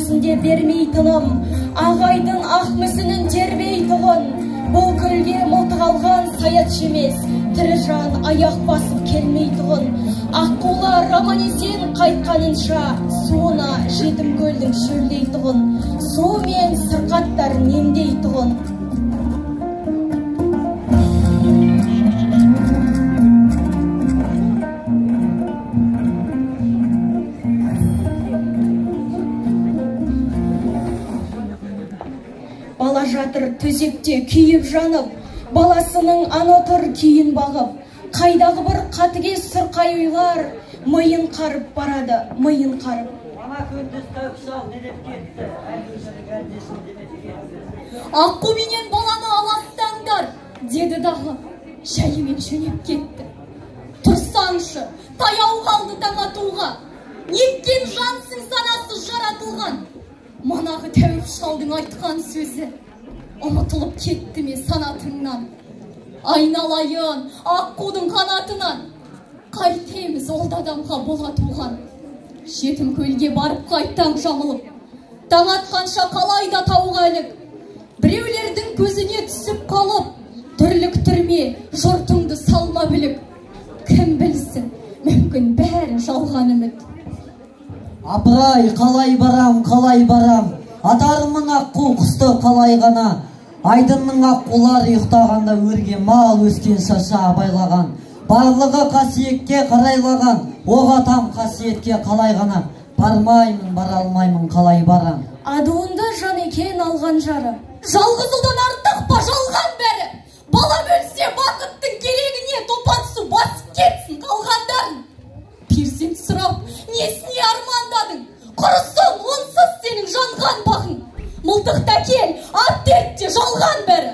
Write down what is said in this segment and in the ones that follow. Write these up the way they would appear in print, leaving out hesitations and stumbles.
төсінде бермей тыным, ағайдың ақ мүсінін тербей тұғын. Бұл көлге мылтық алған саятшы емес, тірі жан аяқ басып келмей тұғын. Аққулар аман-есен қайтқанынша, суына жетім көлдің шөлдей тұғын. Сумен сырқаттар немдей тұғын. Бала жатыр төсекте күйіп жанып, баласының анотыр күйін бағып, қайдағы бір қатыгез сұрқай ойлар миын қарып барады, миын қарып. Ана күндіз тәуіп сал не деп кетті, әлгісінің әлдесін демеп кетті. Аққу менен баланы аластаңдар, деді дағы, жайымен жөнеп кетті. Тұрсаңшы, таяу қалды таң атуға, неткен жансың санасыз жаратылған. Манағы тәуіп шалдың айтқан сөзі ұмытылып кетті ме санатыңнан? Айналайын аққудың қанатынан, қайтеміз ол да адамға бола туған. Жетім көлге барып қайттаң жамылып, таң атқанша қалай да тауға ілік. Біреулердің көзіне түсіп қалып, түрліктірме, жұртыңды салма білік. Кім білсін, мүмкін бәрі жалған үміт. Апырай, қалай барам, қалай барам, атармын аққу құсты қалай ғана. Айдынның аққулар ұйықтағанда өрге мал өскен шаша абайлаған. Барлығы қасиетке қарайлаған, оқ атам қасиетке қалай ғана. Бармаймын, бара алмаймын, қалай барам. Адуынды жан екен алған жары. Жалғыз ұлдан артық па жалған бәрі? Балам өлсе бақыттың керегіне топан су басып кетсін қалғандарын. Перзент сұрап, несіне армандадың? Құрысын, онсыз сенің жанған бағың. Мылтықты әкел, ат дертте жалған бәрі.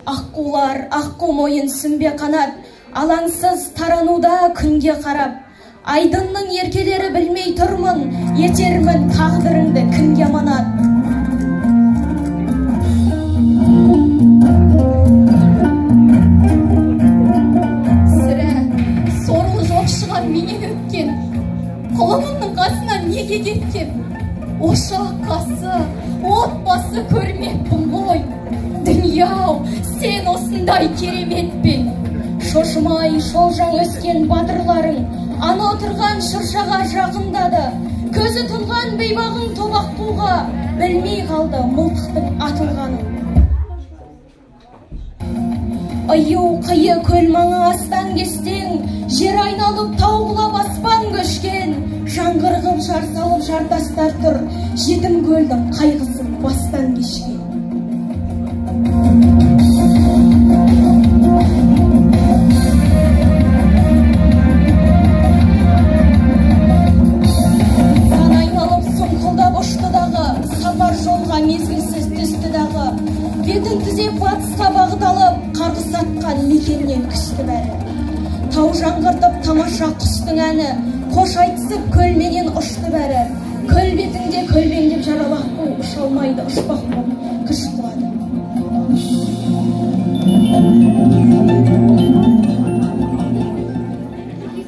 Аққулар, аққу мойын сүмбе қанат, алаңсыз тарануда күнге қарап. Айдынның еркелері білмей тұрмын, етермін тағдырыңды кімге аманат. Сірә, сорлы жоқ шығар менен өткен, құлынымның қасынан неге кеткен? Ошақ қасы, отбасы көрмеппін ғой. Дүние-ау, сен осындай керемет пе? Шошымай шолжаң өскен батырларың, ана отырған шыршаға жақындады. Көзі тұнған бейбағың тобаққуға, білмей қалды мылтықтың атылғанын. Ию қиы көл маңы астан кестең, жер айналып тау құлап аспан көшкен, жаңғырғып жар салып жартастар тұр, жетім көлдің қайғысын бастан кешкен. Сан айналып сұңқылдап ұшты дағы, сапар жолға мезгілсіз түсті дағы, бетін түзеп батысқа бағыт алып, қарғыс атқан мекеннен күсті бәрі. Тау жаңғыртып тамаша құстың әні, қош айтысып көлменен ұшты бәрі. Көл бетінде көлбеңдеп жаралы аққу ұша алмайды, ұшпақ боп күш қуады.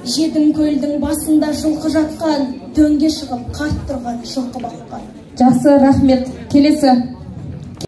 Жетім көлдің басында жылқы жатқан, дөңге шығып қарт тұрған жылқы баққан. Жақсы, рахмет. Келесі.